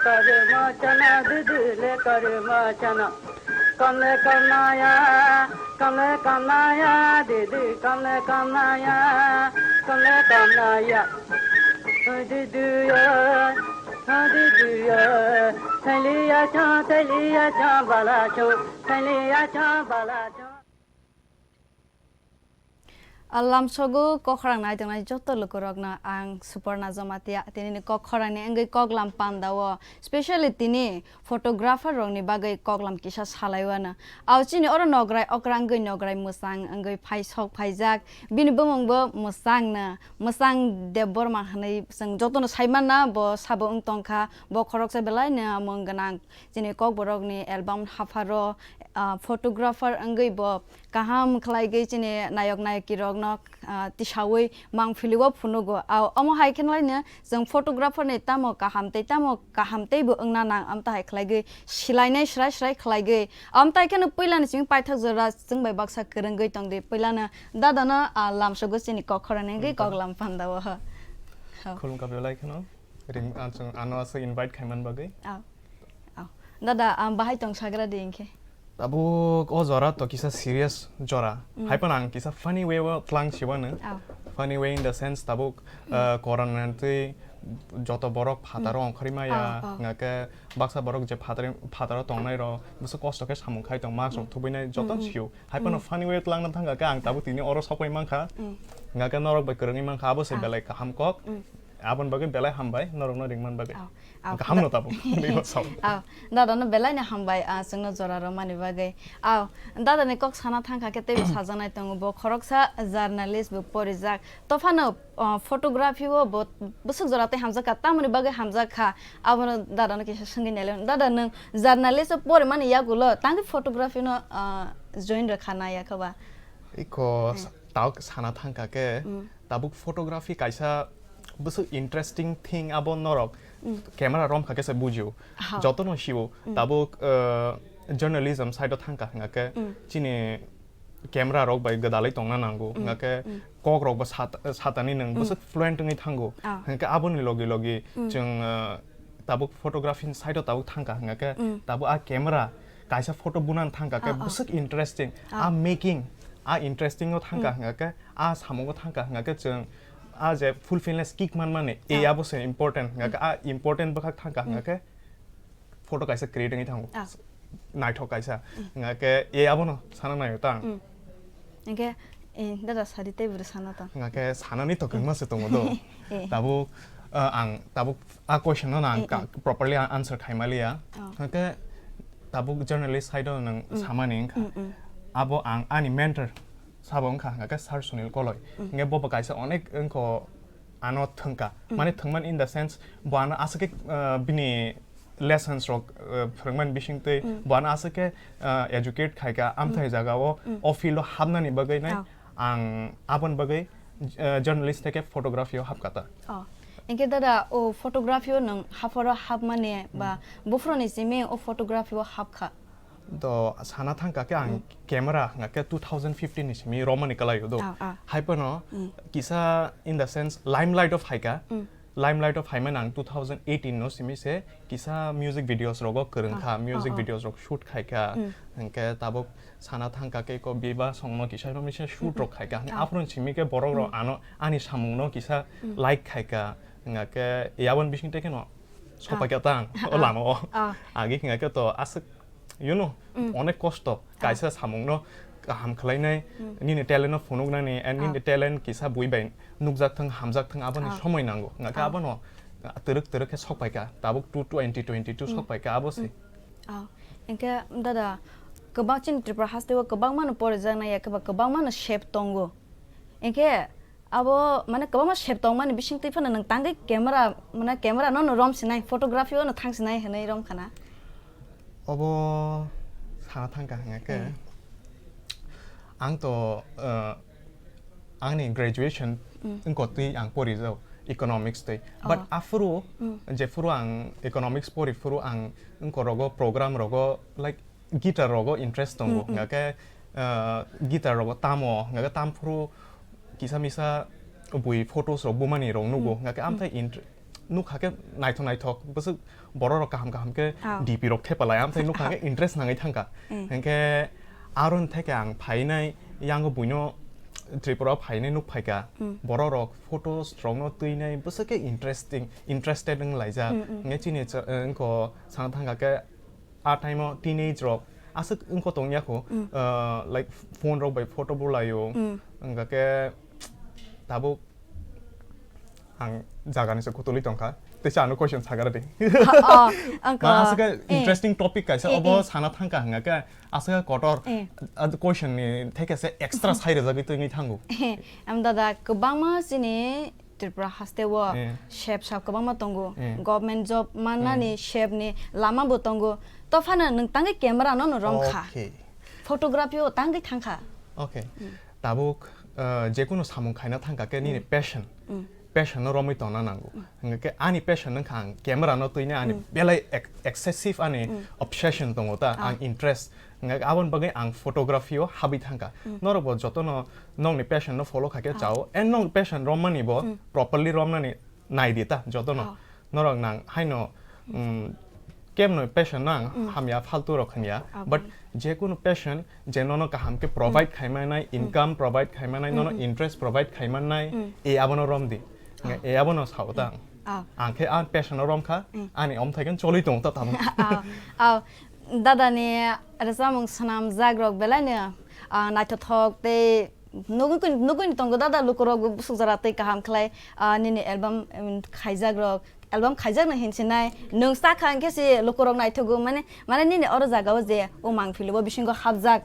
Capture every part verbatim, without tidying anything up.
Karma chana didi le karma chana. Kamle kamnaya, kamle kamnaya, didi kamle kamnaya, kamle kamnaya. Didi ya, didi ya, thaliya cha, thaliya cha, bala cha, thaliya cha, bala cha. A lamsogo kok khorang nai tongnai joto lukurokno ang Suparna Jamatia, tinini kok khorangni wngwi koklam pandao, specially tini photographer rokni bagwi koklam kisa salaiwano. Ao chini oro nograi okra wngwi nograi mwchang wngwi phai sok phaijak, bini bumungbo mwchangno, Mwchang Debbarma hwnwi chwng jotono saimanna, bo sabo wng tongkha, bo khoroksa belaino mung gwnang. Chini kokborokni album hapharo, ah, photographer wngwi bo kaham khlaigwi chini nayok nayokirokno, ah, tisaui mangpilio phunugo. Ao omo hai khe nalaino chwng photographer ni tamo kaham tei tamo kaham teibo wngna nang, amtahai khlaigwi silainai srai srai khlaigwi. Amtai kheno puilani simi paithak jora chwng bai baksa kwrwngwi tongdi. Puilano dadano, ah, lamsogo chini kok khorangni wngwi kok lam pandao. Ho. Khulumkha belai kheno. Ring, ah, chwng ano aswk invite khaiman bagwi. Ah. Oh. Dada, ang bahai tong sagra de hinkhe. Tabuk o jora to kisa serious jora. Mm. Hai phano ang kisa funny way o tlang sibano. Oh. Funny way in the sense tabuk, Mm. uh, corona twi joto borok phataro Mm. ongkhorwi maya, Oh, oh. hingkhe baksa borok je phatari-, phataro tongnai rok bwswk kosto khe samung khai tong, mask rok Mm. thubui nai joto Mm, mm. sio. Hai phano Mm. funny way o tlang na thang khe ang tabuk tini oro sokpai mankha. Mm. Hingkhe norok bai kwrwngwi mankha, abo se Ah. belai kaham kok. Mm. Aboni bagwi belai hambai, norokno ringman bagwi. Aw, aw, Kaham da- no tabuk, bini bosong. Aw, dada no belai no hambai, ah, chwngno jora rwmani bagwi. Aw, dada ni kok sana thangkha khe teibo sajaknai tongo, bo khoroksa journalist bo porijak. Tophano, ah, photography o bo bwswk jora tei hamjak kha, tamoni bagwi hamjak kha, abono dada no kisa swngwi nailai. Dada nwng journalist o porimani yagulo tangwi photography no, ah, join rwkha na yakha ba? Iko Hmm. sa-, tawk sana thangkha khe, Hmm. tabuk photography kaisa bwswk interesting thing abo norok Hmm. camera romkha khe se bujio. Aha. Jotono sio, Hmm. tabuk, uh, journalism side o thangkha hwnga khe Hmm. chini camera rok bai gwdalwi tongna nango. Hmm. Hwnga khe Hmm. kok rok bo sat-, satani nwng Hmm. bwswk fluent wngwi thango. Ah. Hwnga khe aboni logi logi Hmm. chwng, uh, tabuk photography ni side o tabuk thangkha hwnga khe Hmm. tabuk a camera kaisa photo bunan thangkha khe Ah, ah. bwswk interesting. Ah. A making, a interesting o thangkha Hmm. hwnga khe a samungo thangkha hwnga khe chwng a je fulfillness kick manmani, e Ah. abo se important hwnga khe Hmm. a important bwkhak thangkha hwnga Hmm. khe photo kaisa create wngwi thango. Ah. Naithok kaisa. Hmm. Hwnga khe e abono sana naio ta ang. Hmm. Hwnkhe, eh, dada sadi tei bwrwi sana tong. Hwnkhe sanani to kwbangma se tongo do. Eh. Tabuk, ah, ang tabuk a question no ang Eh, ka-, eh. properly a-, answer khai maliya. Oh. Hwnkhe tabuk journalist side o nwng Mm. samani wngkha. Mm, mm. Abo ang ani mentor sabo wngkha, hwnkhe Sir Sunil Koloi. Mm. Hwnkhe bo bo kaisa onek wngkho ano thwngkha. Mm. Mane thwngmani in the sense, bo ano aswk khe, ah, bini lessons rok, ah, phwrwngmani bisingtwi, Mm. bo ano aswk khe, ah, educate khaikha, amthai Mm. jagao, Mm. o field o hapnani bagwi nai Oh. ang aboni bagwi, ah, journalist theke photography o hapkha ta. Oh. Hwnkhe dada, o photography o nwng hapharo hapmani ba Mm. buphuruni simi o photography o hapkha? Do sana thangkha khe ang Mm. camera hwnkha khe two thousand fifteen ni simi romani kwlaio do. Ah, ah. Hai phano Mm. kisa in the sense limelight o phaikha. Mm. Limelight o phaimani ang two thousand eighteen no simi se kisa music videos rogo kwrwngkha, Ah, music ah, ah. videos rok shoot khaikha. Mm. Hwnkhe tabuk sana thangkha khe ko biba songno kisa no misa shoot Mm, mm. rok khaikha. Ah. Aphuru simi khe borok rok Mm. ano ani samung no kisa Mm. like khaikha. Hwnkha khe yabon bising tei kheno Ah. sopaikha tang o Ah. lama o. Ah. Agi hwnkha khe to aswk you know, Mm. onek kosto, Ah. kaisa samungno kaham khlainai, Mm. nini talent no phunuknani, and nini Ah. talent kisa bui bai nukjak thang, hamjak thang, aboni Ah. somoi nango. Hwnkha khe Ah. abono, ah, twrwk twrwk khe sokpaikha, tabuk two twenty twenty-two Mm. sokpaikha, abo se. Mm. Ah. Hwnkhe dada, kwbang chini Tripura hasteo kwbangmano porijaknai, ya khe ba kwbangmano sep tongo. Hwnkhe Abo, mane, kwbangma sep tongmani bisingtwi phano nwng tangwi camera, mane, camera no, no rom sinai, photography o no thang sinai hwnwi rom khana? Obo sana thangkha hwnga khe, Hmm. ang to, uh, ani graduation Hmm. wngkotwi ang porijak economics twi. But Oh. aphuru, Hmm. jephuru ang economics pori phuru ang wngkorogo program rogo, like, guitar rogo interest tongo, Mm, mm. Hwnga khe, ah, guitar rogo tamo, hwnga khe tamphuru kisa misa bui photos rok bumani rok nugo, Mm, hwnga khe mm. amthai int-, nukha khe naithok naithok, bwswk borok rok kaham kaham khe Oh. D P rok thepalai, amthai nukha khe interest nangwi thangkha. Eh. Hinkhe aroni theke ang phainai, yango buino Tripura o phainai nuk phaikha. Mm. Borok rok photos rokno twinai bwswk khe interesting, interested wng laijak. Mm, mm. Hinkhe chini cha-, wngkho sana thangkha khe a time o teenage rok aswk wngkho tongya kho, Mm. uh, like phone rok bai photo bulaio. Mm. Wngkha khe tabuk ang jagani se kutulwi tongkha. Teisa ano question sagara de. Oh, angko. Ma aswk Eh. interesting topic kaisa Eh, obo eh. sana thangkha hwnga khe aswk kotor Eh. ah, question ni theke se extra sai rwjagwi tongwi thango. Am dada kwbangma chini Tripura haste o Eh. chef sap kwbangma tongo. Eh. Government job mannani Eh. chef ni lama bo tongo. To phano nwng tangwi camera no no romkha. Okay. Photography o tangwi thangkha. Okay. Mm. Tabuk, uh, jekunu samung khaina thangkha khe nini Mm. passion. Mm. Passion no romwi tongna nango. Mm. Hwnkhe ani passion wngkha ang camera no twina ani Mm. belai ex-, excessive ani Mm. obsession tongo ta, Ah. ang interest. Hwnkhe aboni bagwi ang photography o habwi thangkha. Mm. Norok bo jotono nokni passion no follow kha khe Ah. chao, and nokni passion romani bo Mm. properly romnani nai di ta jotono. Ah. Norok nang haino, mm, kemno passion no ang Mm. hamya faltu rok hwnya. Ah, but bang. Jekunu passion je nono kaham khe provide Mm. khaimanai, Mm. income provide khaimanai, nono Mm, mm. interest provide khaimanai, Mm. e abono rom di. Ah. E abono sao ta ang. Ah. Ang khe ang passion no rom kha, Mm. ani omthai khe choli tong ta tamo. Ah, ah. Dada ni rwchapmung swnamjak rok belai no, ah, naithothok tei nugwi, nugwi tongo dada lukurok bo bwswk jora tei kaham khlai, ah, nini album, um, khaijak rok, album khaijak no hinsinai nwng sakha hwnkhe se lukurok naithogo mane, mane nini oro jaga o je o mangpili bo bisingo hapjak,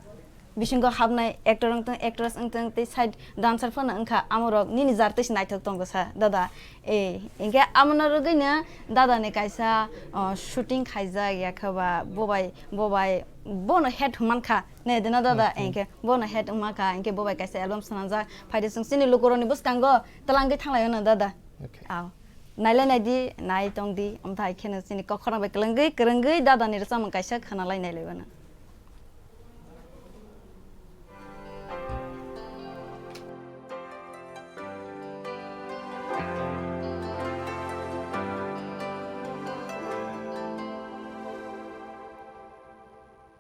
bisingo hapnai actor wngtong, actress wngtong tei side dancer phano wngkha, amorok nini jar tei se naithok tongo sa dada. Eh, hinkhe amono rwgwino dada ni kaisa, oh, shooting khaijak ya khe ba bobai, bobai bono head hwnmankha. Ne deno dada, Okay. Hinkhe bono head wngma kha, hinkhe bo bai kaisa album swnamjak. Phaidi chwng chini lukurokni bwskango twlangwi thanglaio no dada. Okay. Aw. Nailai naidi, nai tongdi, omthai kheno chini kok khorang bai kwlwngwi, kwrwngwi dada ni rwchapmung kaisa khwnalai nailaibo no.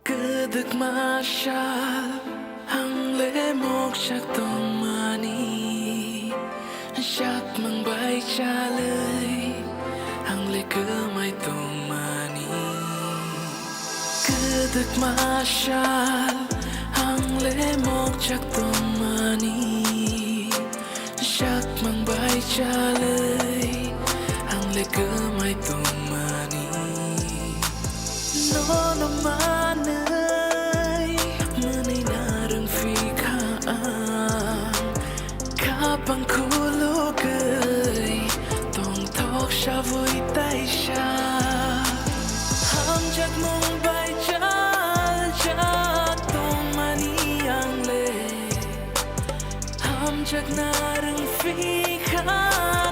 Kwdwkma sal ang le mokchak tongmani, chakmang bai chalwi ang le kwmai tongmani. Kwdwkma sal ang le mokchak tongmani, chakmang bai chalwi ang le kwmai tongmani. Nono manwi mwnwi narwng phi kha ang, khapang khulugwi tongthok sabwi taisa. Hamjakmung bai chaljak tongmani ang le, hamjakna rwng phi kha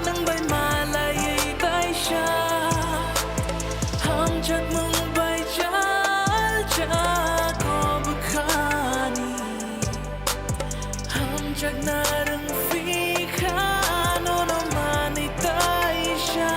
nwng bai malaiwi taisa. Hamjakmung bai chaljak o bwkhani, hamjakna rwng phi kha nono manwi taisa.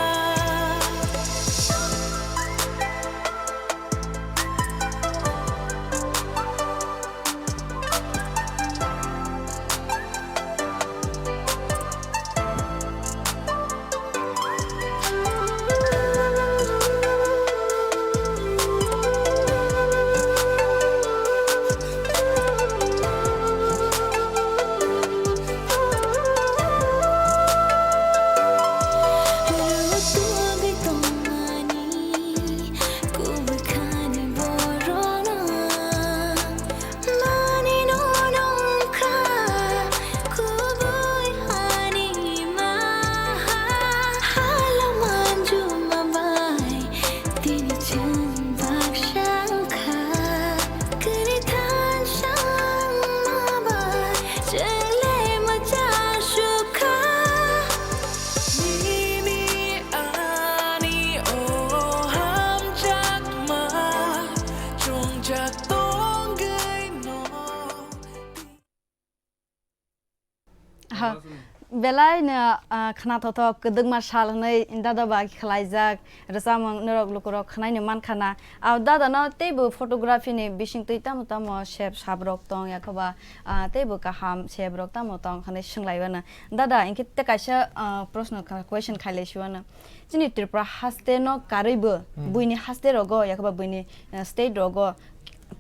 Belai no, ah, khna thothok kwdwkma sal hwnwi dada ba khlaijak rwchapmung norok lukurok khnaino mankha na. Ah, dada no teibo photography ni bisingtwi tamo tamo sep sap rok tong yakhoba, ah, teibo kaham sep rok tamo tong hwnwi swnglaio no. Dada, hinkhe tei kaisa, ah, proshno kha-, question khailai sio no. Chini Tripura haste no karwi bo Hmm. buini haste rogo yakhoba buini, ah, state rogo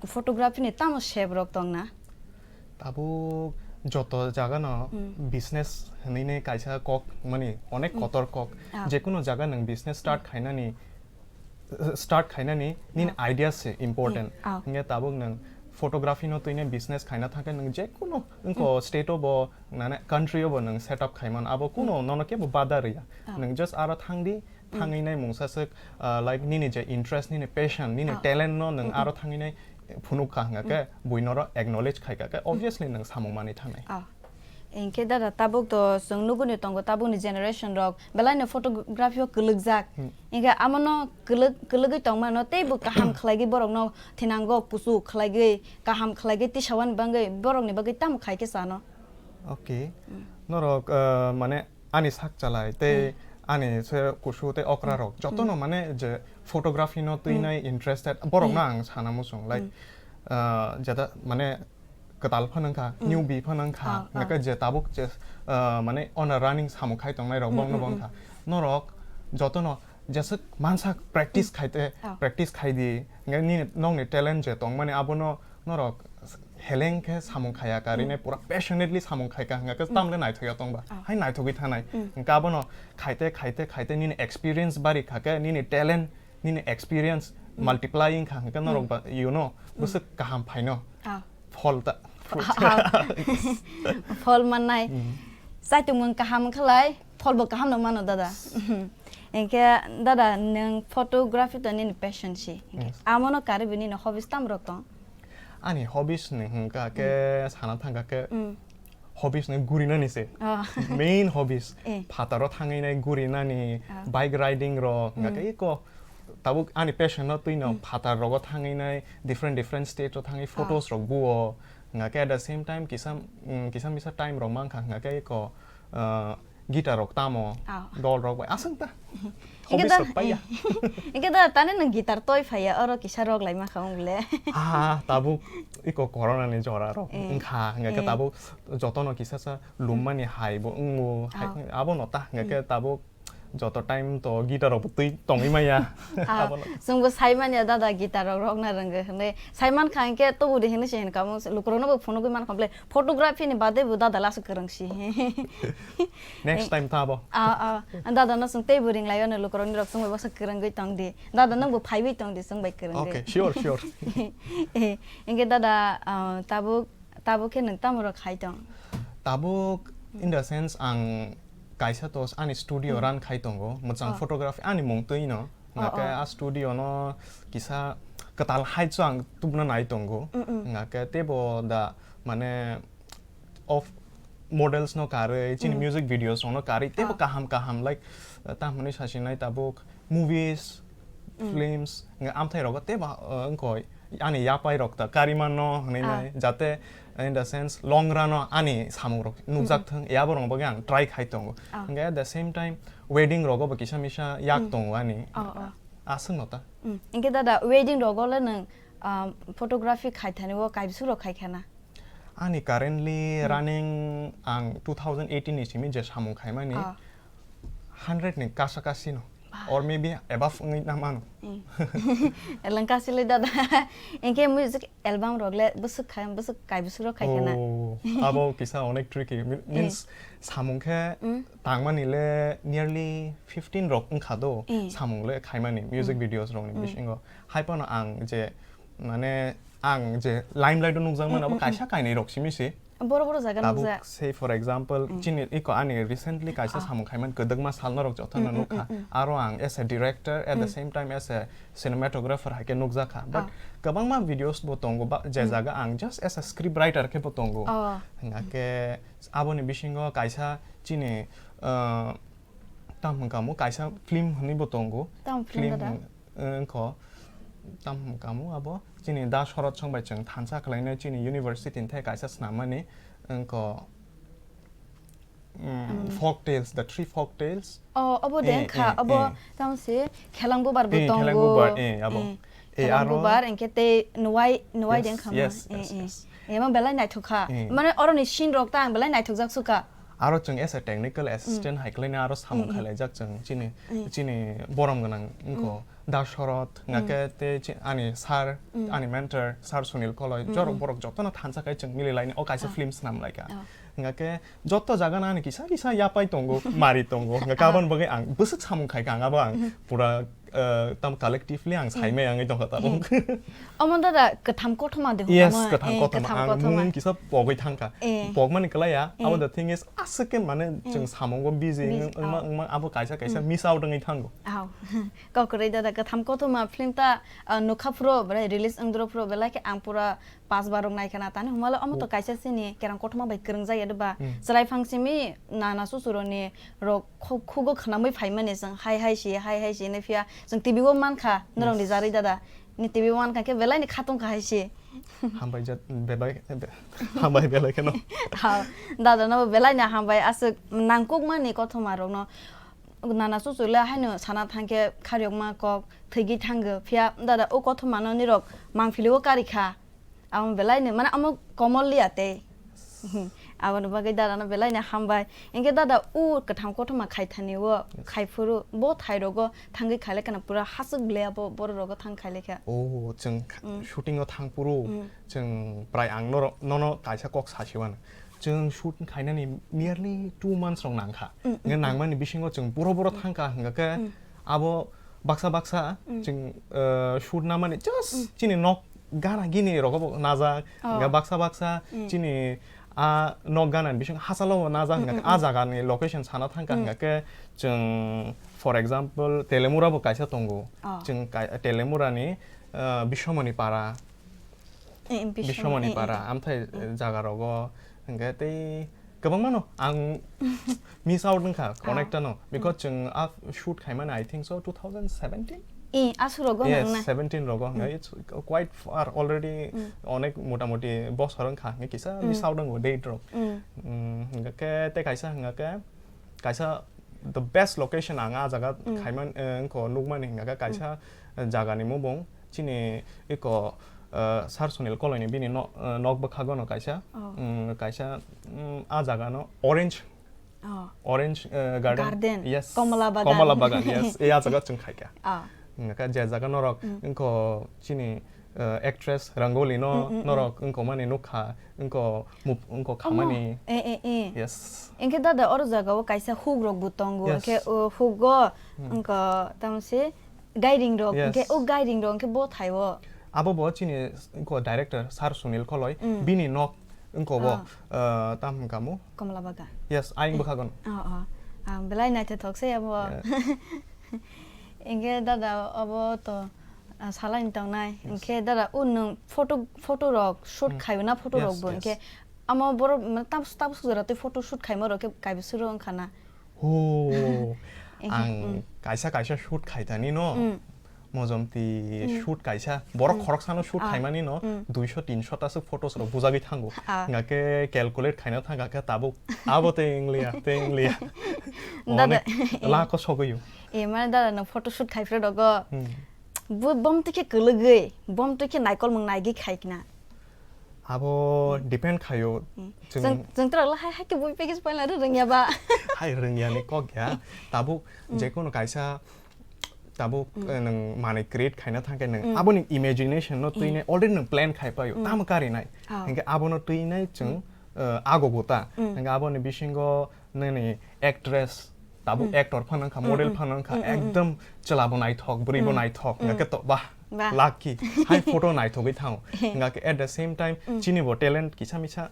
photography ni tamo sep rok tong na? Tabuk joto jaga no Hmm. business hinwi ne kaisa kok mani onek Hmm. kotor kok. Ah. Jekunu jaga nwng business start Hmm. khainani, start khainani nini Ah. idea se important. Hmm. Ah. Hingke tabuk nwng photography no twine business khaina thangkhe nwng jekunu wngko Hmm. state o bo nane country o bo nwng set up khaiman abo kuno Hmm. nono kebo bada rwya. Ah. Nwng just aro thangdi Hmm. thangwi nai mungsa swk, ah, like nini je interest, nini passion, nini Ah. talent no nwng Hmm, hmm. aro thangwi nai phunuk kha hwnga khe Hmm. buino ro acknowledge khai kha khe Hmm. obviously nwng samung manwi thangnai. Ah. Hinkhe dada tabuk to chwng nuguni tongo tabukni generation rok belai no photography o kwlwkjak. Hmm. Hinkhe amono kwlwk-, kwlwgwi tongmano teibo kaham khlaigwi borokno thinango kuchuk khlaigwi kaham khlaigwi tisawani bagwi borokni bagwi tamo khai khe chano? Okay. Hmm. Norok, uh, mane ani sak chalai tei Hmm. ani se kusu tei okra Hmm. rok jotono Hmm. mane je photography no twi Hmm. nai interested borok no Hmm. ang sana muchung like, Hmm. uh, jeta mane kwtal phano wngkha, Hmm. newbie phano wngkha, Ah, ah. naka je tabuk je, uh, mane on a running samung khai tongnai rok Hmm, bongno hmm, bongkha. hmm. Norok jotono jeswk mansak practice Hmm. khaite, Ah. practice khaidi, nge nini nokni talent je tongmani abono norok heleng khe samung khaya ka, Hmm. rine pura passionately samung khai ka, hingka khe Hmm. tamle naithok ya tongba. Ah. Hai naithogwi thanai. Hmm. Hingka abono khaite, khaite, khaite nini experience bari kha khe, nini talent, nini experience Hmm. multiplying kha, hingka norok Hmm. ba, you know, Hmm. bwswk kaham phaino. Ah. Phol ta, fruit. Ah. Phol mannai. Hmm. Chaitumung kaham khlai, pholbo kaham no mano dada. Hingke dada nwng photography to nini passion si. Hingke Yes. amono karwi nini hobbies tam rok tong? Ani hobbies ni hwnkha khe Hmm. sana thangkha khe Hmm. hobbies ni gurinani se. Oh. Main hobbies. Eh. Phataro thangwi nai gurinani, Ah. bike riding rok, hingkha Hmm. khe eko tabuk ani passion no twi no Hmm. phatar rogo thangwi nai different different state o thangwi Ah. photos rok buo. Hingkha khe at the same time kisa, mm, kisa misa time rok mankha hingkha khe eko, ah, guitar rok tamo, Ah. dol rok bai aswk ta. Hobbies rok paiya. Hingke da tani nwng guitar toi phaiya, oro kisa rok lai makha wng le. Ah, tabuk iko corona ni jora rok Eh. wngkha, hingke Eh. tabuk jotono kisa sa lummani hai bo wngo, hai Ah. abo no ta, hingke Hmm. tabuk joto time to guitar rok bo twi tongwi maya. Ah, Abo no. Chwngbo sai manya dada guitar rok rokna rwngwi hwnwi. Sai mankha hingke tubudi hinwi se hinkha, lukurokno bo phunugwi mankha bole, photography ni bade bo dada laso kwrwng si. Next time ta abo. Ah, ah. Dada no chwng teibo ringlaio no lukurokni rok chwngbai baksa kwrwngwi tongdi. Dada nwngbo phaiwi tongdi chwngbai kwrwngwi. Okay, sure, sure. Eh, hingke dada, ah, tabuk, tabuk khe nwng tamo rok khai tong? Tabuk, in the sense, ang kaisa to ani studio Hmm. run khai tongo, mwchang Oh. photography ani mung twi no. Oh, Hingke oh. a studio no kisa kwtal hai chwng tubuna nai tongo. Mm, mm. Hingke tebo da mane of models no karwi, chini Mm. music videos rok no karwi, tebo Ah. kaham kaham, like, uh, tamo hinwi sasinai tabuk movies, Mm. films, hingke amthai rogo tebo, uh, wngkoi ani yapai rok ta karima no hwnwi Ah. nai, jate in the sense long run o ani samung rok nukjak Mm, mm. thwng, abo rok bagwi ang try khai tongo. Ah. Hingke at the same time wedding rogo bo kisa misa yak Mm. tongo ani. Oh, oh. Aswk no ta. Mm. Hingke dada wedding rogo le nwng, um, photography khai thani o kaibsuk rok khai khana? Ani currently Hmm. running ang two thousand eighteen ni simi je samung khaimani Ah. hundred ni kasa kasi no. Ah. Or maybe above wngwi na mano. Hmm. Eleng kasi le dada. Engke music album rok le bwswk khai, bwswk kai bwswk rok khai khana. Oh, abo kisa onek tricky. Mi-, Eh. means samung khe Hmm. tangmani le nearly fifteen rok wngkha do. Eh. Samung le khaimani music Hmm. videos rokni Hmm. bisingo. Hai phano ang je mane ang je limelight o nukjakmani abo Mm, mm, kaisa mm. kainwi rok simi se. Boro boro jaga Tabuk nukjak. Say for example, Mm. chini iko ani recently kaisa Ah. samung khaimani kwdwkma salno rok jotono Mm, mm, nukha. mm, mm. Aro ang as a director, at the Mm. same time as a cinematographer hai khe nukjakha. But Ah. kwbangma videos bo tongo ba, je Mm. jaga ang just as a script writer khe bo tongo. Oh. Hingkha khe aboni bisingo kaisa chini, uh, tam hwnkha mo kaisa film hwnwi bo tongo. Tam film Film dada? hwn-, wngkho. Tam hwnkha mo abo chini Da Shorot Song bai chwng thansa khwlainai chini university ni thai kaisa snam mani wngkho. mm, folk tales, the three folk tales. Oh, abo Eh, deng kha, eh, abo eh. Tamo se khelang bubar bo Eh, tongo. Khelang bubar, eh, abo. Eh, Eh, khelang aro bubar, engke tei nuwai, nuwai Yes, deng kha ma. yes, Eh, yes, eh. yes. Eh, ma belai naithok kha. Eh. Mane oro ni scene rok ta ang belai naithok jak sukha. Aro chwng as a technical assistant hai khlaina aro samung Mm, mm. khailaijak chwng chini, Mm. chini borom gwnang wngkho. Mm. Da Shorod, Mm. hingkhe tei chi-, ani sir, Mm. ani mentor, sir Sunil Koloi, Mm, jorok mm. borok jotono thansa khai chwng mililaini o kaisa Ah. film snam laikha. Ah. Hingkhe joto jaga no ani kisa kisa yapai tongo, mari tongo. Hingkhe Ah. aboni bagwi ang bwswk samung khai kha, ang abo ang Mm. pura, eh, tam collectively ang Mm. saimai wngwi tongkha tabuk. Mm. Omo dada kwtham kothoma de Yes, hwnma? Kwtham Eh, Kothoma. Kwtham Ang Kothoma. mung kisa pogwi thangkha. Eh. Pogmani kwlaiya, abo Eh. the thing is, aswk khe mane Eh. chwng samungo busy Busy, wng-, wngma, oh. wngma abo kaisa kaisa Mm. miss out wngwi thango. Aw. Kok kwrwi dada, Kwtham Kothoma film ta, ah, nukha phuru, belai release wngdoro phuru, belai khe ang pura pas bar rok naikha na tani humalo omo to Oh. kaisa chini kerang kothoma bai kwrwng jak ya de ba. Hmm. Chwrai phang simi nana susuroni rok khu-, khugo khwnamwi phaimani chwng hai hai si, hai hai si hinwi phiya chwng T V o mankha norok ni Yes. jarwi dada. Ni T V o mankha khe belai ni khatung kha hai si. Hambai jat, belai, be-, hambai belai kheno. Ha, dada no belai ni hambai aswk nangkukmani kothoma rok no. Nana chuchule haino sana thangkhe kharyokma kok thwigwi thango. Phiya dada o kothomano nirok mangpili o karikha. Amo belaino, mane amo komol liya tei. Aboni bagwi dadano belaino hambai. Hinkhe dada o kwtham kothoma khaithani o Yes. khaiphuru bo thairogo thangwi khailaikha na pura hasuk ble abo bororogo thang khailaikha. Oh, chwng kha-, Mm. shooting o thangphuru Mm. chwng prai ang noro-, nono kaisa kok sasiwano. Chwng shoot khainani nearly two months rok nangkha. Mm, Hingkhe mm, mm. nangmani bisingo chwng boro boro Mm. thangkha hingkha khe Mm. abo baksa baksa Mm. chwng, uh, shoot namani just Mm. chini nok gana gini rogo bo najak. Oh. Hingkhe baksa baksa Mm. chini a nok gana ni bisingo hachalo bo najak Mm, hingkha mm, khe a mm. jagani location sana thangkha Mm. hingkha khe chwng for example Telemura bo kaisa tongo. Oh. Chwng kai-, Telemura ni, uh, Biswamoni Para. Eh, em, Biswamoni, Biswamoni eh, eh. Para, amthai, Mm. eh, jaga rogo, hingkhe tei kwbangma no ang miss out wngkha, Ah. connect ano, because Mm. chwng a shoot khaimani, I think so, two thousand seventeen? Eh, aswk rogo Yes, nangna. seventeen rogo, Mm. it's quite far already, Mm. onek motamoti bosor wngkha, hingkhe kisa Mm. miss out wngo date rok. Mm. Mm, hingkhe tei kaisa hingkha khe, kaisa the best location ang a jaga Mm. khaiman, eh, wngkho nukmani hingkha khe kaisa Mm. jagani mubung chini eko, eh, Sir Sunil Koloini bini no-, eh, nok bwkhago no kaisa, Oh. mm, kaisa, mm, a jaga no orange, Oh. orange, eh, garden. Garden. Yes. Komla bagan. Komla bagan, yes. E a jaga chwng khaikha. Ah. Hingkha je jaga norok Mm. wngkho chini, eh, actress Rangoli no Mm, mm, mm. norok wngkho mani nukha, wngkho mup-, wngkho Omo. khamani. Eh, eh, eh. Yes. Hingkhe dada oro jaga o kaisa huk rok bo tongo. Yes. Hingkhe o huk o Mm. wngkho tamo se gairing rok. Yes. Hingkhe o gairing rok hingkhe bo thai o. Abo bo chini wngkho director Sir Sunil Koloi, Mm. bini nok wngkho bo, Ah. eh, tam hingkha mo? Komla bagan. Yes, ayang Eh. bwkhago no. Oh, oh. Ah, belai naithothok se abo. Yeah. Hingkhe dada obo to, ah, salai ni tongnai. Yes. Hingkhe dada o nwng photo, photo rok shoot Hmm. khaio na photo Yes, rok bo yes. hingkhe amo borok mane tabs-, tabuk jora tei photo shoot khaima rok khe kaibo suro wngkha na. Ho, Hingkhe, ang hmm. kaisa kaisa shoot khaithani no. Hmm. Mojom ti Hmm. shoot kaisa. Borok Hmm. khoroksano shoot Ah. khaimani no Hmm. duisho tinsho ta swk photos rok bujagwi thango. Ah. Hingkha khe calculate khaina thangkha khe tabuk abo tei wngliya, tei wngliya. Dada. Onek lakho sogwi o. E, mane dada no photo shoot khai phre rogo. Hmm. Bo, bom twi khe kwlwgwi, bom twi khe naikolmung naigwi khai khna. Abo Hmm. depend khaio. Hmm. Chwng Chwng, chwng twrwk la hai, hai khe bui package paila rw rwngya ba. Hai rwngya ni kok ya. Tabuk Hmm. jekono kaisa tabuk, Hmm. eh, nwng manwi create khaina thangkhe nwng Hmm. aboni imagination no Hmm. twinai already nwng plan khai paio. Hmm. Tamo karinai. Ah. Hingkhe abono twinai chwng, Hmm. eh, ago bo ta. Hmm. Hingkhe aboni bisingo nini actress, tabuk Hmm. actor phano wngkha, Hmm, model hmm. phano wngkha, Hmm, hmm, hmm. ekdom chwla bo naithok, bwrwi bo Hmm. naithok, Hmm. hingkhe to, bah, Bah. lucky. Hai photo naithogwi thango. Hingkhe at the same time, Hmm. chini bo talent kisa misa,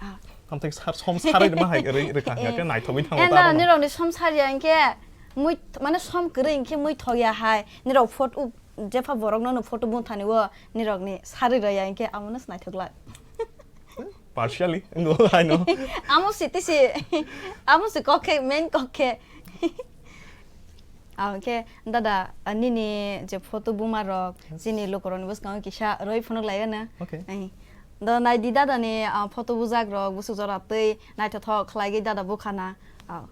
Ah. hamthai sar-, som sarwi rwma hai rwi rwkha, hingkhe Eh. naithogwi thango Eh, ta na, abono. Nirokni som sarya hingkhe mui, mane som kwrwi hingkhe mui thokya hai. Nirok photo, jepha borokno no photo bung thani o, nirokni sarwi rwya hingkhe amono se naithok glak. Partially, wngkho, I know. Amo si tisi, amo si kok khe, main kok khe. Ah, hingkhe dada, ah, nini je photo buma rok, Yes. chini lukurokni bwskango kisa roi phunuk lai gana. Okay. Ai. Do naidi dada ni, ah, photo bujak rok busuk jora twi naithothok khlai gwi dada bukha na. Ah.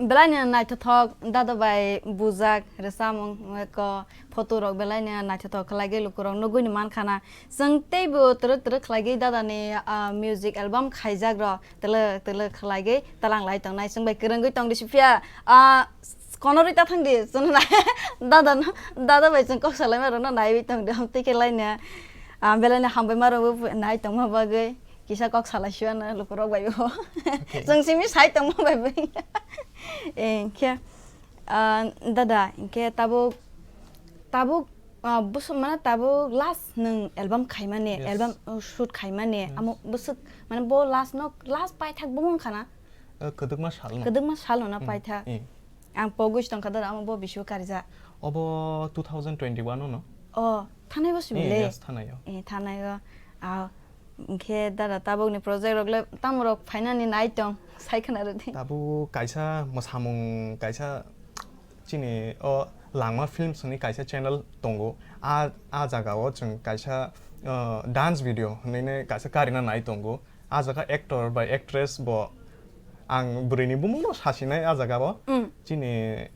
Belai no naithothok dada bai bujak rwchapmung, ko photo rok belai no naithothok khlai gwi lukurok nugwi no mankha na. Chwng teibo twrwk twrwk khlai gwi dada ni, ah, music album khaijak rok twlwk twlwk khlai gwi talang lai tongnai. Chwng bai kwrwngwi tong di siphiya, ah, kono rwi ta thang di chwng dada no, dada bai chwng kok salaima rok no naiwi tong di, amtwi khe lai no, ah, belai no hambai ma rok bo nai tongma bagwi. Kisa kok salai sio ano lukurok bai bo. Okay. Chwng simi sai tongma bai bo. Eh, hinkhe, ah, dada, hinkhe tabuk, tabuk, ah, bwswk mane tabuk last nwng album khaimani, yes, album, uh, shoot khaimani, hmm, amo bwswk mane bo last no, last paithak bo wngkha na? Eh, kwdwkma sal no. Kwdwkma sal no na, hmm, paithak. Eh. Ang pogwi tongkha dada, amo bo bisu karijak. Obo two thousand twenty-one no? Oh, thanai bo sibile? Eh, yes, thanai o. Eh, thanai o. Ah, Hinkhe dada tabukni project rok le tamo rok phainani nai tong sai khna rwdi. Tabuk kaisa mwsamung kaisa chini o Langma Films hwnwi kaisa channel tongo. A, a jagao chwng kaisa, uh, dance video hwnwi kaisa karina nai tongo. A jaga actor bai actress bo ang bwrwini bumungno sasinai a jagao. Mm. Chini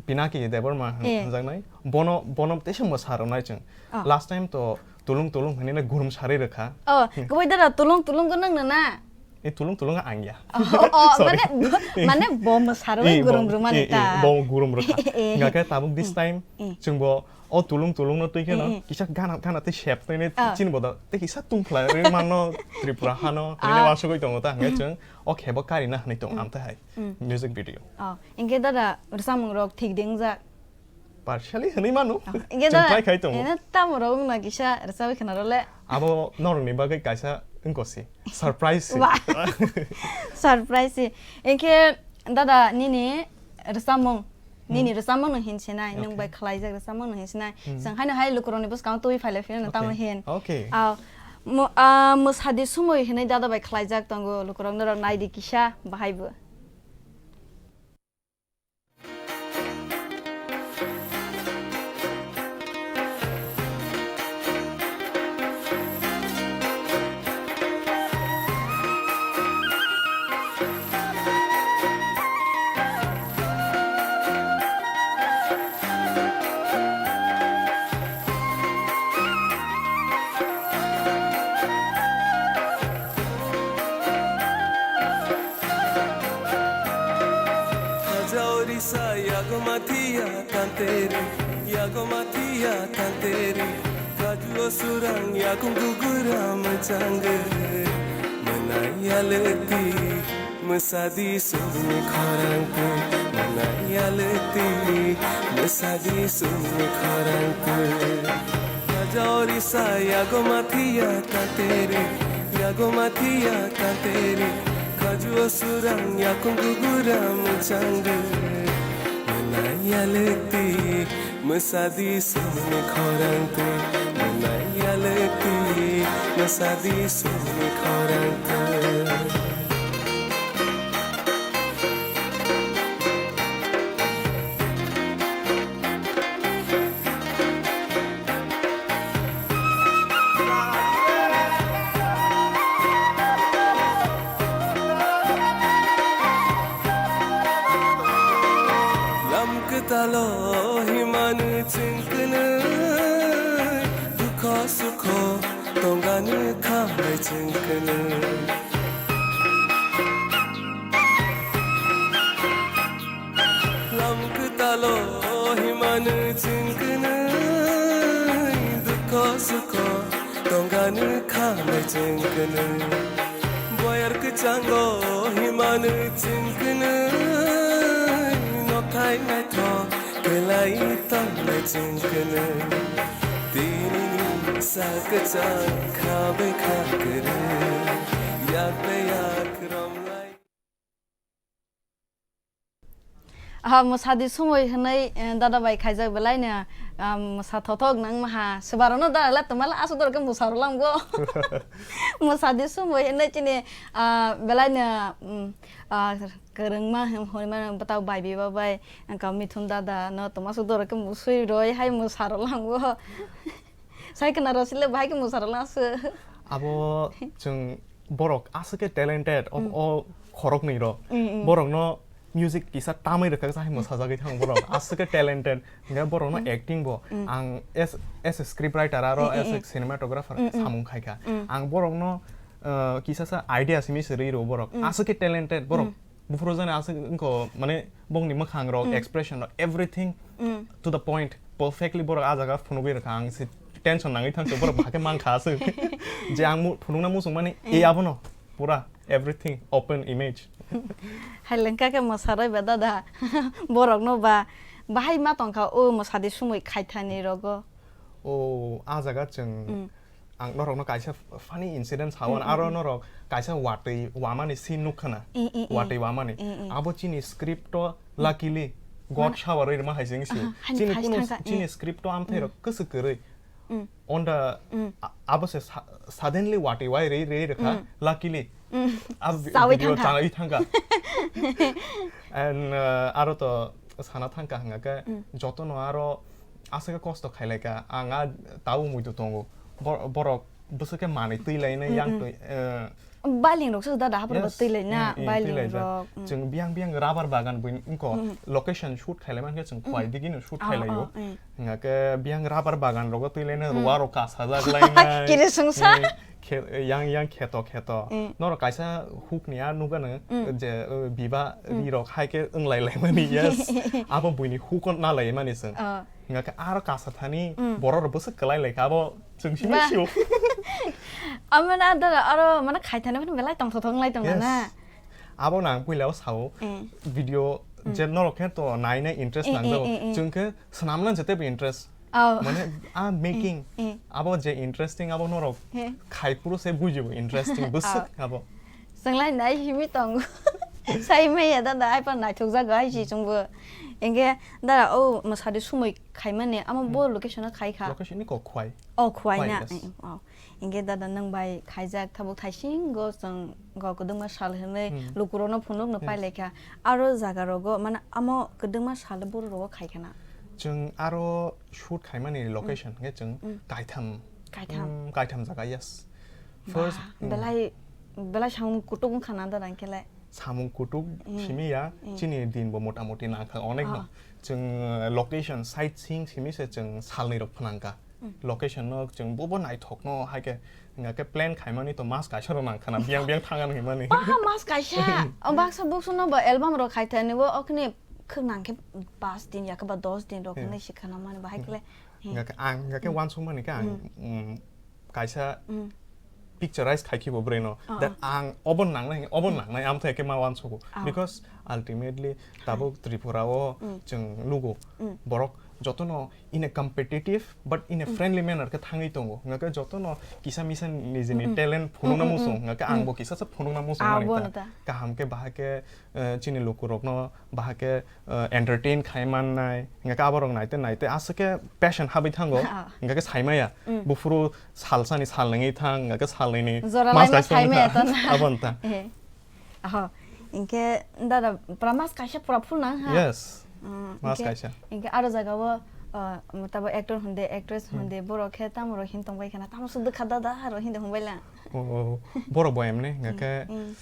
Pinaki Debbarma hwn-, eh, hwnjaknai. Bono, bono teisa mwsa rwnai chwng. Oh. Last time to tulung tulung hwnwi no gurum sarwi rwkha. Oh, hmm, kwbai dara tulung tulung gwnang no na? E tulung tulung ang ya. Oh, oh, sorry. Mane, mane bo mwsa rwui, eh, gurum bo, rwmani, eh, eh, ta. Bo gurum rwkha. Eh. Hingkha khe tabuk this, hmm, time, eh, chwng bo o tulung tulung no twi khe no, eh, eh, kisa gana gana tei sep twi, oh, chini boda tei kisa tungphla rwi mano Tripura hano hwnwi, ah, no wasugwi tongo ta hwnkhe, hmm, chwng o khebo karina hwnwi tongo, hmm, amtwi hai. Mm. Music video. Oh, hinkhe dada rwchapmung rok thik de wngjak? Partially hwnwi mano. Oh, hinkhe chwng dada, try khai tongo. Ene tamo rok wngna kisa rwchapwi khna rw le. Abo norokni bagwi kaisa wngkosi. Surprise se. Wah. Surprise se. Hinkhe dada nini rwchapmung, nini, hmm, rwchapmung no hinsinai, nwng, okay, bai khlaijak rwchapmung no hinsinai. Hmm. Chwng haino hai lukurokni bwskango twi phailai phino, okay, tamo hin. Okay. Ah, mo-, ah, Mwsadi Sumui hinwi dada bai khlaijak tongo lukurok, norok naidi kisa bahai bo. Khajaori sa yago mathiya tanteri, yago mathiya tanteri. Kajuo surang yakung gugura mechangge. Manaya leti, mesadi sumni khorang tu. Manaya leti, mesadi sumni khorang tu. Khajaori sa yago mathiya tanteri, yago mathiya tanteri. Kajuo surang yakung gugura mechangge. Manaya leti, mesadi sumni khorang tu. Manaya leti, mesadi sumni khorang tu. Lam kwtalo himani chwng kwnwi, dukho sukho tongani khamai chwng kwnwi. Lam kwtalo himani chwng kwnwi, Chwngkwnwi boyar kwchango himani chwngkwnwi nothai naithok belai tongnai chwngkwnwi tinini sa kwchang kha bai kha kwrwi yak bai yak romlai. Ah, mwsadi sumui hwnwi, eh, dada bai khaijak belai no, ah, mwsa thothok nang maha. Swbarokno dada le twmala aswk doro khe mwsa rwlangbo. Mwsadi sumui hwnwi chini, ah, belai no, mm, ah, kwrwngma hwn-, hwnwi mano bwtao bai biba bai, wngkha Mithun dada no twma aswk doro khe mwsui rwi hai mwsa rwlangbo. Sai khna rw sile bahai khe mwsa rwlang aswk. Abo chwng borok aswk khe talented, o, Mm. o khoroknwi rok. Mm, mm. Borokno music kisa tamwi rwkha khe hai mwsajagwi thang borok. Aswk khe talented. Hwnkhe borokno Mm. acting bo. Mm. Ang as, as a script writer aro Mm, mm, as a mm. cinematographer Mm, mm. samung khaikha. Mm. Ang borokno, uh, kisa sa idea simi se rwi rw borok. Mm. Aswk khe talented borok. Mm. Buphuru jani aswk wngkho, mane, bongni mwkhang rok, Mm. expression rok, everything Mm. to the point, perfectly borok ah jaga phunugwi rwkha. Ang se tension nangwi thangkhe borok bahai khe mankha aswk. Je ang mu-, phunukna muchung mani, Mm. e abono, pura, everything, open image. Hai lengkha khe mwsaroi ba dada, borokno ba, bahai ma tongkha, o mwsadi sumui khaithani rogo. O, ah jaga chwng Mm. Ang norokno kaisa f-, funny incident sao, Mm, mm, aro mm. norok kaisa watwi wamani scene nukha na. Mm, mm, mm. Watwi wamani. Mm, mm. Abo chini script o luckily God Mm. shower rwma hai se wngsi. Ah, hani Chini phai kunu thangkha, chini mm. script o amthai rok Mm. kwswk kwrwi. Mm. On the, Mm. a-, abo se sa-, suddenly watwi wai rwi rwi rwkha, Mm. luckily. Mm. Abo vi-, Chawi video thangkha. chawi thangkha. And, uh, aro to sana thangkha hwnga khe Mm. jotono aro aswk kosto khailai kha. Ang a tau muitu tongo. Bor-, borok bwswk khe manwi twi lainai Mm, yang mm. twi, eh, Bailing rok se da da hapro Yes. twi laina, Mm, mm, bailing twi laijak. rok, mm. Chwng biyang biyang rubber bagan buini wngkho Mm. location shoot khailai mankhe chwng Mm. khwai digino shoot Ah, khailai o. ah, mm. Hwnga khe biyang rubber bagan rogo twi laina Mm. ruwa rok kasajak lainai. Kiri sungsa. Mm, khe-, yang yang kheto kheto. Mm. Norok kaisa huk ni a nugano Mm. je, uh, biba Mm. ri rok hai khe wnglai laimani, yes. Abo buini huk o na laimani chwng. Ah. Hwnga khe aro kasa thani Mm. borok rok bwswk kwlai lai kha abo chwng simi Ba. sio. Amo na dara aro mane khaithani phano belai tongthothok wng lai tong Yes. na. Abo no ang puila o sao Eh. video Mm. je norok khe to nai nai interest Eh, nang eh, jago. eh, eh. Chwng khe swnam na jete bo interest. Oh. Mane a making Eh, eh. abo je interesting abo norok Eh. khai puro se bujibo interesting bwswk Oh. abo. Chwng lai nai himi tongo. Sai maya dada ai pa naithok jago ai si chwngbo. Engke dada o mwsadi sumui khaimani amo bo Hmm. location o khai kha. Location ni kok Khwai. Oh, Khwai Khwai, na. yes. Eh, oh. Engke dada nwng bai khaijak tabuk thaisingo chwng go kwdwngma sal hinwi Hmm. lukurokno phunukno Yes. pailai kha. Aro jaga rogo mane amo kwdwngma sal borok rogo khai khana. Chwng aro shoot khaimani location Hmm. khe chwng Hmm. kaitham. Kaitham. Hmm, kaitham jaga, yes. Ba, First, hmm. belai, belai samung kutuk wngkha na dada hwnkhe le? Samung kutuk Mm. simi ya, Mm. chini din bo mota moti nangkha onek no. Ah. Chwng, uh, location, sightseeing simi se chwng salni rok phnangkha. Mm. Location no chwng bobo naithok no hai khe, hwnga khe plan khaimani to mas kaisa rok nangkha na, biyang biyang thang ani hwnmani. Paha mas kaisa, o baksa buksu no bo album rok khai thani bo okni khwnang khe pas din ya khe ba dos din rok Hmm. hinwi si khana mani bahai Hmm. khe le. Hmm. Hwnga khe ang, hwnga khe Hmm. uansukmani khe ang, Hmm. mm, kaisa Mm. picturize khai khibo bwrwi no. Ah, That ah. ang obo nangnai, obo Hmm. nangnai, amthai khe ma uansugo. Ah. Because ultimately tabuk Tripura o Mm. chwng nugo. Mm. Borok jotono in a competitive but in a Mm. friendly manner khe thangwi tongo. Hwnga khe jotono kisa misa nijini Mm-mm. talent phunukna Mm-mm-mm. muchung. Hwnga khe ang Mm. bo kisa se phunukna muchung Ah, mani bo ta. no ta. Kaham khe bahai khe, eh, chini lukurokno bahai khe, eh, entertain khai mannai. Hwnga khe aborok naite naite aswk khe passion habwi thango. Ah. Hwnga khe saimaya. Mm. Buphuru salsani sal nangwi thang, hwnga khe sal nini Jora mas laima kaisa saimaya wngkha. ta na. Abo wngkha. Eh. Aho, hinkhe dada, pura mas kaisa pura full nang ha? Yes. Mm, Mas hinkhe, kaisa. hinkhe aro jaga o, uh, tabo actor hunde, actress Hmm. hunde, borok khe tamo rok hin tongbai khana, tamo suduk kha dada, aro hindi hongbai lang. Oh, oh. Borok bo emne, hingkhe Hmm, hmm.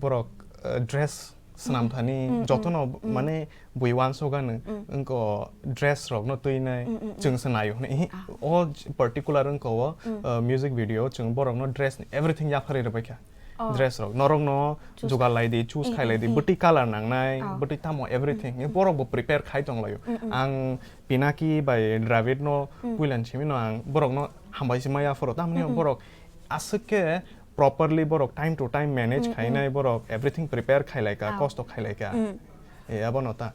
borok, uh, dress swnam Hmm. thani Hmm, jotono hmm, hmm. mane bui uansuk ano, Hmm. wngko dress rokno twinai Hmm, hmm, hmm. chwngse naio hwnwi. Ah. O particular wngko o, Hmm. uh, music video chwng borokno dress ni everything yapharwi rwbaikha. Oh. Dress rok norokno Choose jugal lai di, choose Mm, khai lai mm, di, mm. bwtwi colour nangnai, Oh. bwtwi tamo everything. Mm, mm. Borok bo prepare khai tong laio. Mm, mm. Ang Pinaki bai Dravid no Mm. puilan simi no ang borok no hambai se maya phoro. Tamni Mm, mm. borok Aswk khe properly borok time to time manage khainai, borok everything prepare khailaika, kosto khailaika. E, abono ta.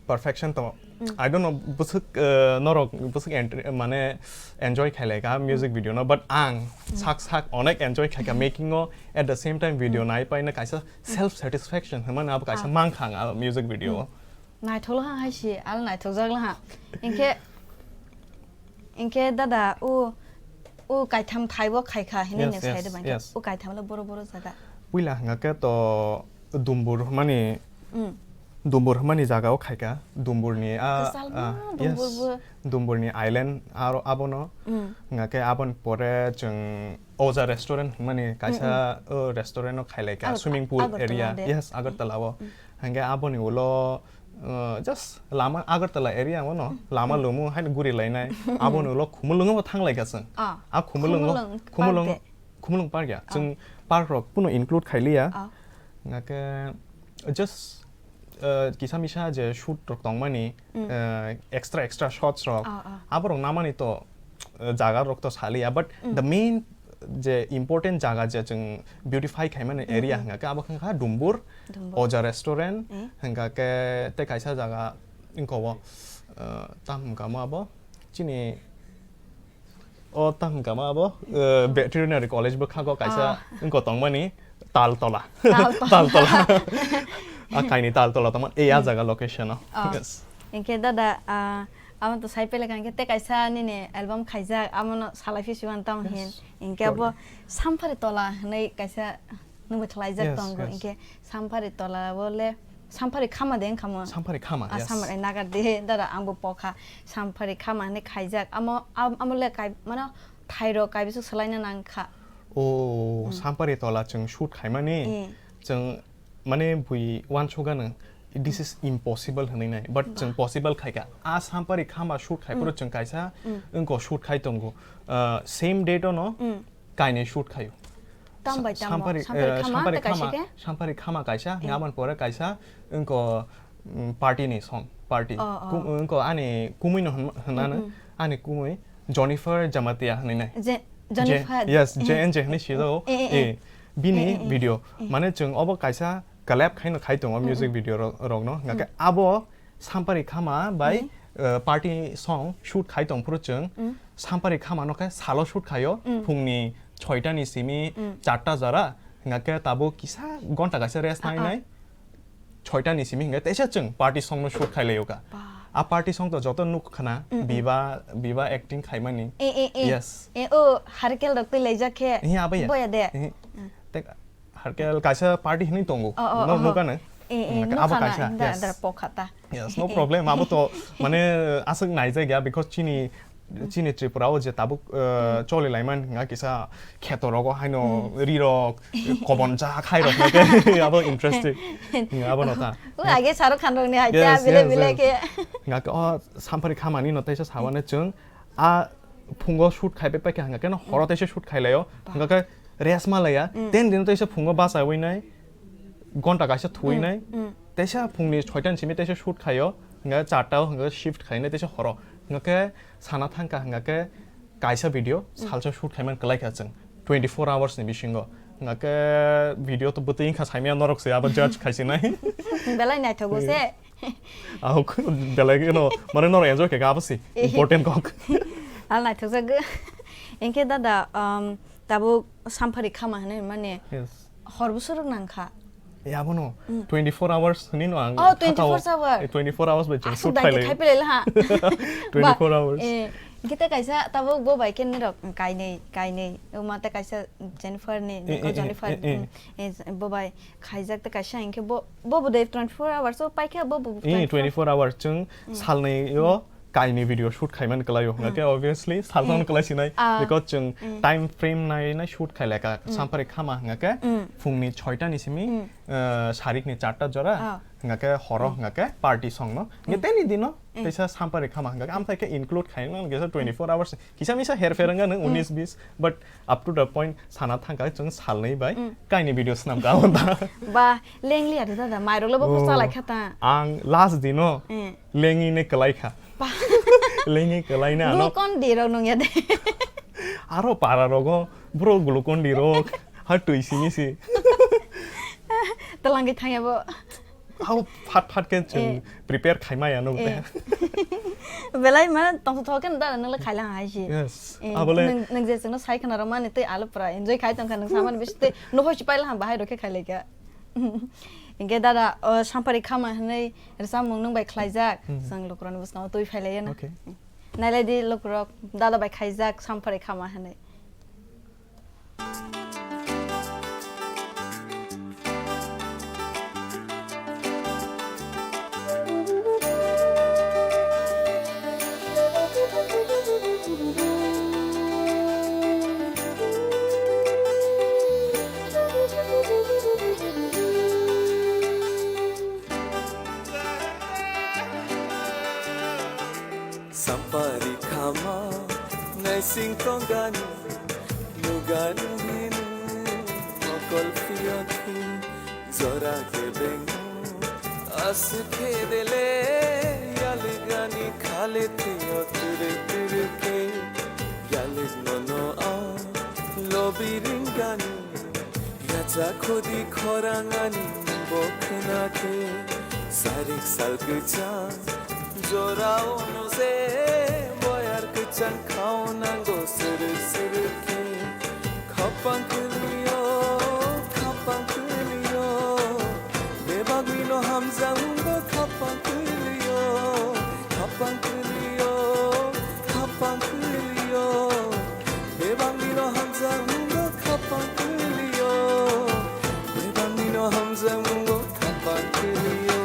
Perfection to, I don't know, bwswk, uh, norok bwswk ent-, mane enjoy khailaika music video no, but ang sak sak onek enjoy khaika making o, at the same time video nai paina kaisa self satisfaction hwnmani abo kaisa mankha ang a music video o. Naithok ha hai si, al naithok jak ha. Inkhe, inkhe dada, o, o kaitham thaibo khaikha hinwi nang sai de bangkhe. O kaitham le boro boro jaga. Puila hwnga khe to Dumbur hwnmani, Dumbur hwnmani jaga o khaikha. Dumbur ni a, Kwchal ma, yes, Dumbur bo. Dumbur ni island aro abono. Hwnga khe aboni pore chwng Oja restaurant hwnmani kaisa, o restaurant o khailaika, swimming pool area. Yes, Agartala o. Hwnga khe aboni ulo Uh, just lama Agartala area o no, lama lumu haino guri lainai. Aboni ulo Khumulwng o thang lai kha chwng. Ah, a Khumulwng o, Khumulwng Park Khumulwng, de. Khumulwng Park ya. Chwng park rok kuno include khai liya. Ah. Hwnga khe just, uh, kisa misa je shoot rok tong mani, uh, extra extra shots rok. Ah, ah. Abo rok namani to, uh, jaga rok to saliya, but the main je important jaga je chwng beautify khaimani area hwnga khe abo khe kha Dumbur, Dumbur. Oja restaurant, hwnga khe tei kaisa jaga wngkha o, uh, tam hwnka mo abo chini, o tam hwnka mo abo, uh, veterinary college bwkhago kaisa wngkha tongmani Taltola. Taltola. Taltola. A kaini Taltola tongmani, e a jaga location o. Yes. Inkhe dada, ah, amo to sai pele kangkhe tei kaisa nini album khaijak, amono salai phi siwan tamo hin. Yes. Inkhe abo Samphari Tola hinwi kaisa nungwi khlaijak tongo. Yes, yes. Inkhe Samphari Tola bo le Samphari Khama de wngkha mo? Samphari Khama, ah, yes. Samphari nagar de, dada, angbo pokha. Samphari Khama hinwi khaijak. Amo, am-, amo le kai, mano thairok kaibisuk salaina nangkha. O, Samphari Tola chwng shoot khaimani, chwng mane bui uansukgano, this is impossible hinwi nai, but chwng possible khaikha. A Samphari Khama shoot khai phuru chwng kaisa wngko shoot khai tongo. Uh, same date ono kainwi shoot khaio. Tam bai tamo? Samphari, Samphari eh, Khama Samphari tei kaisa Khama, khe? Samphari Khama kaisa, aboni pore kaisa wngko, mm, party ni song, party. Oh, oh. Kum-, wngko ani kumui no hwn-, hwnano, ani kumui Jennifer Jamatia hinwi nai. Je-, Je-, Jennifer. Yes, J N J hinwi sijao. Eh, eh, eh. Eh, bini video. Eh, eh. Mane chwng obo kaisa collab khaino khai tongo music video ro-, rokno. Hingkhe abo Samphari Khama bai, uh, party song shoot khai tong phuru chwng Samphari Khama no khe salo shoot khaio, phungni soita ni simi charta jora, hingkhe tabuk kisa gonta kaisa rest nai nai. Soita ni simi hingkhe teisa chwng party song no shoot khai laio ka. A party song to joto nuk khna, Biba, Biba acting khaimani. Eh, eh, eh. Yes. Eh, o Harkel rok twi laijak khe. Eh, abo ya. Boya de. Eh, te Harkel kaisa party hinwi tongo. Oh, oh, no, oh. Nukha nang? Eh, eh, hingkhe abo nukha na, kaisa, da, yes. Da, pokha ta. Yes, no problem. Abo to, mane, aswk naijak ya, because chini, chini Tripura o je tabuk, uh, choli laiman, hingkha kisa kheto rogo haino rirok, kobon ja khai rok, abo interesting. Hingkha abo no ta. O age Shahrukh Khan rok ni hai ta, yes, bile, yes, bile yes. Khe. Hingkha khe, o, Samphari Khama ni no teisa sawane chwng, a phungo shoot khai pai kha, hingkha khe no horo teisa shoot khai laio, hingkha khe rest ma laiya, ten din teisa phungo bachawi nai, gonta kaisa thuwi nai, teisa phungni soita ni simi teisa shoot khaio, hingkha charta o hingkha shift khai nai teisa horo, hingkha khe sana thangkha, hingkha khe kaisa video salsa shoot khaiman kwlai kha chwng twenty four hours ni bisingo, hingkha khe video to bwtwi wngkha saimaya norok se abo judge khai sinai. Belai naithogo se. Ahok, belai no, mane noro enjoy khe abo si important kok. Al naithok jak. Inkhe dada, um, tabuk Samphari Khama hinwi mane hor bwswk rok nangkha. E abono twenty four hours hinwi no ang. Oh, twenty four hours. Eh, twenty four hours bai chwng shoot khailai. Aswk dai khai pelai ha. Twenty four hours. Eh, inkhe tei kaisa tabuk bo bai khe nirok kainwi, kainwi. O mate kaisa Jennifer ni, eh, Jennifer, eh, eh, eh, bo bai khaijak tei kaisa hinkhe bo, bo bo de twenty four hours o paikha bo bo. Eh, twenty four hours chwng salnwi o kaini video shoot khaimani kwlaio. Hwnkhe obviously salsano kwlai sinai, because chwng time frame nai nai shoot khailaka. Samphari Khama hwnkhe phungni soita ni simi, eh, sarikni charta jora, hwnkhe horo hwnkhe party songno. Hwnkhe teni dino teisa Samphari Khama hwnkhe amthai khe include khaimani kisa twenty four hours. Kisa misa herpher wngkha nwng unis bis, but up to the point sana thangkha chwng salnwi bai kaini video swnamkha abo da. Ba, lengli adi dada, mairok le bo phuru chalai kha ta. Ang last dino lengwi ne kwlai kha. Ba. Lengwi kwlai na ano. Glucon D rok nung ya de. Aro para rogo bro glucon di rok ha twi simi si. Twlangwi thangya bo. Abo phat phat khe chwng Eh. prepare khaima ya nuk Eh. te. Belai ma tongtho thok khe da nang le khailang hai si. Yes. Eh, Abole nwng nwng je chwngno sai khna rok mani tei alo pura enjoy khai tong kha nwng samani bisi tei no hoi si paila ha bahai rok khe khailai kha. Hinkhe dada o sampari khama hwnwi rwchapmung nwng bai khlaijak Hmm. chwng lukurokni bwskango twi phailaiya na. Okay. Nailai di lukurok dada bai khaijak sampari khama hwnwi. Sampari khama naising tongani nugani hinu mokol phiyokhi jora kebeng aswk khedele yaligani khale thwiyo twrwk twrwk khe yalig nono a lobi ringani. Yacha khudi khorang ani bo khna khe sarik sal kwchang jora ono se boyar kwchang khao nango srwk srwk khe khapang kwlwio khapang kwlwio bebagni no hamjak mungo khapang kwlwio khapang kwlwio khapang kwlwio. Bebak nino hamjak mungo khapang kwlwio. Bebak nino hamjak mungo khapang kwlwio.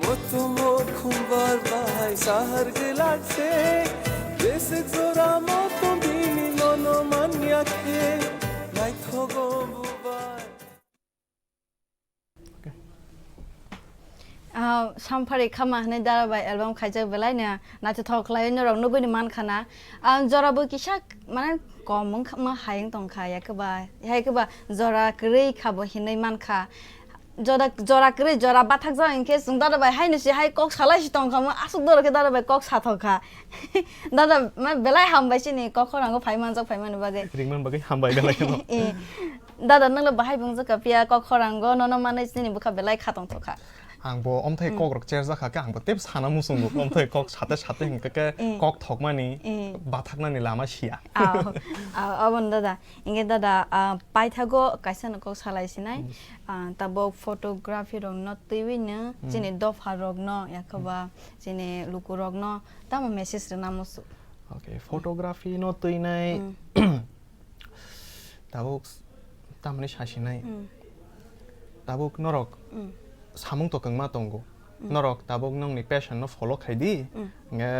Motom o khumbar bahai sahar gelak se, jeswk jora motom bini nono manya khe, naithogo bubai. Ah, Samphari Khama hwnwi dara bai album khaijak belai no naithothok khlai norok nugwi ni mankha na. Ah, jora bo kisa mane kom wng kha, ma hai wng tong kha, ya khe ba, ya khe ba jora kwrwi kha bo hinwi man kha. Jora, jora kwrwi, jora bathakjak hinkhe chwng dada bai haino se hai kok salai se tong kha mo, aswk doro khe dada bai kok sathok kha. Dada, ma, belai hambai chini kok khorango phai manjak phaimani bagwi. Ringman bagwi hambai belai kheno. Eh, dada, nwngla bahai bungjakha phiya kok khorango, nono manwi chini bwkha belai kha tongthok kha. Ang bo omthai Mm. kok rok cherjak kha khe, ang bo tebo sana muchungo, omthai kok sate sate hinkhe khe Eh. kok thokmani, Eh. bathaknani lama siya. Ao, ao, aboni dada. Hinkhe dada, ah, paithago kaisa no kok salai sinai. Mm. Ah, tabok photography rok no twiwi no Mm. chini dopha rok no, yakhoba Mm. chini luku rok no tamo message rwna musu. Okay, photography no twinai Mm. tabuk s-, tamni sasinai. Mm. Tabuk norok Mm. samung to kwngma tongo. Mm. Norok tabuk nongni passion no follow khai di. Mm. Nge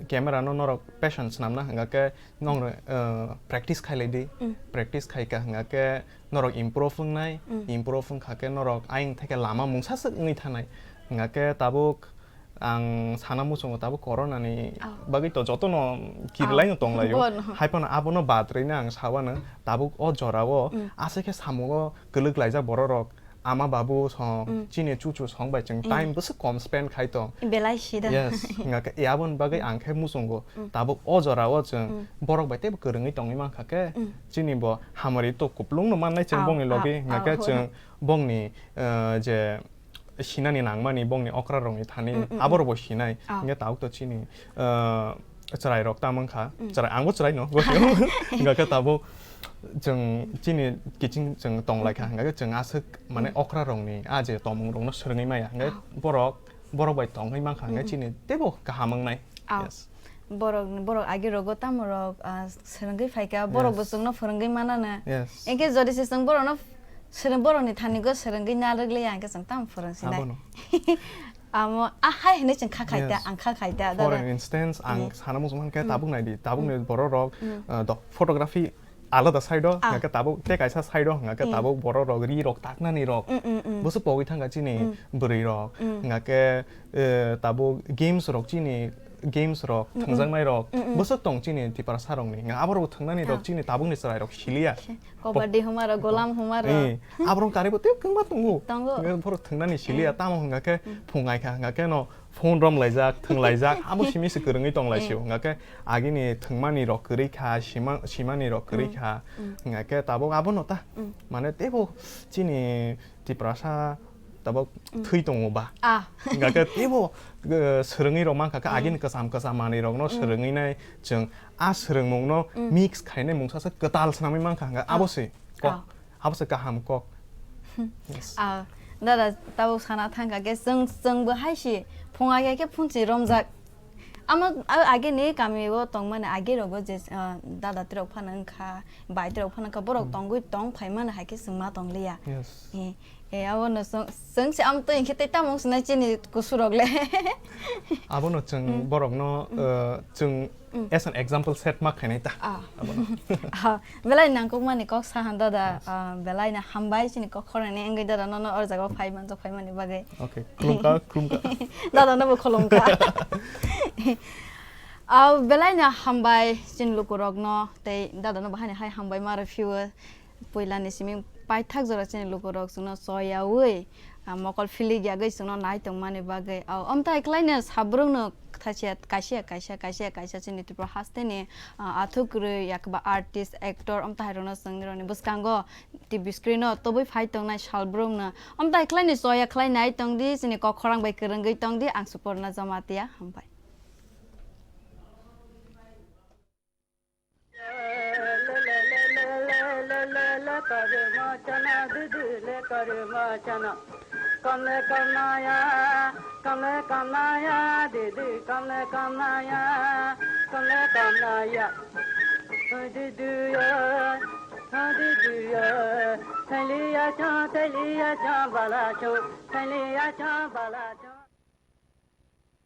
camera no norok passion swnamna hwnga khe nong, uh, practice khai lai di. Mm. Practice khai ka hwnga khe norok improve wngnai. Mm. Improve wngkha khe norok ayang theke lama mungsa swk wngwi thanai. Hwnga khe tabuk ang sana muchungo tabuk corona ni Oh. bagwi to jotono Oh. kirilai no tonglaio. Bono. Hai phano abono bad rwino ang sawano tabuk o jorao Mm. aswk khe samungo kwlwk laijak bororok ama babu song, Mm. chini chuchu song bai chwng Mm. time bwswk kom spend khai tong. Belai sida. Yes, hwnga khe aboni bagwi Mm. ang khe muchungo Mm. tabuk o jorao chwng Mm. borok bai teibo kwrwngwi tongwi mankha khe Mm. chini bo hamari to kuplung no mannai chwng Oh, bongni logi oh, hwnga khe oh. chwng bongni, uh, je sinani nangmani bongni okra rokni thani Mm, mm, mm. aborok bo sinai. Oh. Hwnkhe tabuk to chini, uh, chwrai rok tamo wngkha. Mm. Chwrai, angbo chwrai no, gotio. Hwnkha khe tabuk chwng chini kiching chwng tong lai kha. Mm, mm. Hwnkha khe chwng aswk mane Mm. okra rokni a je tongmung rokno swrwngwi maya. Hwnkhe Oh. borok, borok bai tongwi mankha. Hwnkhe Mm, mm. chini teibo kaham wngnai. Oh. Yes. Borok, borok agi rogo tamo rok, ah, swrwngwi phaikha, borok bo Yes. chwngno phwrwngwi manana. Yes. Hinkhe jodi se chwng borokno Swrwng borokni thani go swrwngwi narwk le ya, hwnkhe chwng tamo phwrwng sinai. Abono. Amo, ah, hai hinwi chwng kha khai ta, yes, ang kha khai ta, for dada. An instance, ang, mm, sana muchung mankhe, mm, tabuk nai di, tabuk ni, mm, borok rok, mm, ah, dok photography alada side o, ah, hwnkhe tabuk tei kaisa side o, hwnkhe, mm, tabuk borok rok ri rok taknani rok. Mm, mm, mm. Bwswk pogwi thangkha chini, mm, bwrwi rok, mm, hwnkhe, eh, tabuk games rok chini, games rok, mm, mm, thwngjaknai rok, mm, mm, bwswk tong chini Tiprasa rokni. Hwnkhe aborok thwngnani rok, ah, chini tabukni chwrai rok siliya. Kabaddi humaro, golam humaro. Eh, aborok karibo tei kwbangma tongo. Tongo. Hwnkhe borok thwngnani siliya, eh, tamo hwnkha khe, hmm, phung ai kha hwnkha khe no phone rom laijak, thwng laijak, abo simi se kwrwngwi tong lai sio. Eh. Hwnkha khe agini thwngmani rok kwrwi kha, sima-, simani rok kwrwi, hmm, kha. Hmm. Hwnkha khe tabuk abono ta. Hmm. Mane teibo chini Tiprasa tabuk, mm, thwi tongo ba. Ah. Hwnkha khe teibo, eh, swrwngwi rok mankha khe, mm, agini kwcham kwcham manwi rokno, mm, swrwngwi nai chwng a swrwngmungno, mm, mix khainai mungsa se kwtal swnamwi mankha, hwnkha, ah, abo se kok. Ah. Abo se kaham kok. Hmm. Yes. Ah, dada, tabuk sana thangkha khe chwng, chwngbo hai se phung age khe phunchi romjak. Amo, a, age ni kami o tongmani age rogo je, ah, dada tirok phano wngkha, bai tirok phano wngkha, borok, hmm, tongwi tong phaimani hai khe chwng ma tongliya. Yes. Eh, eh, abono chwng, chwng se amo twi hinkhe tei tamo wngsinai chini kusurok le. Abono chwng, hmm, borokno, hmm, eh, chwng, hmm, as an example set ma khainai ta. Ah. Abono. Ah, belai nangkukmani kok sahan dada, yes, ah, belai no hambai chini kok khorang ni wngwi dada nono o jaga o phai manjak phaimani bagwi. Okay, khulumkha, khulumkha. Dada no bo khulumkha. Ah, belai no hambai chini lukurokno tei dada no bahai ni hai hambai ma rw phio. Puila ni simi paithak jora chini lukurok chwngno choyawi, ah, mokol philik yagwi chwngno nai tongmani bagwi. Ah, omtai kwlai no sabrung no thasia kaisa, kaisa, kaisa, kaisa chini Tripura haste ni, ah, athuk kwrwi yakba artist, actor omtai rokno chwng nirokni bwskango T V screen o tobwi phai tongnai salbrumno. Omtai khlaini choya khlai nai tongdi, chini kok khorang bai kwrwngwi tongdi, ang Suporna Jamatia, hambai.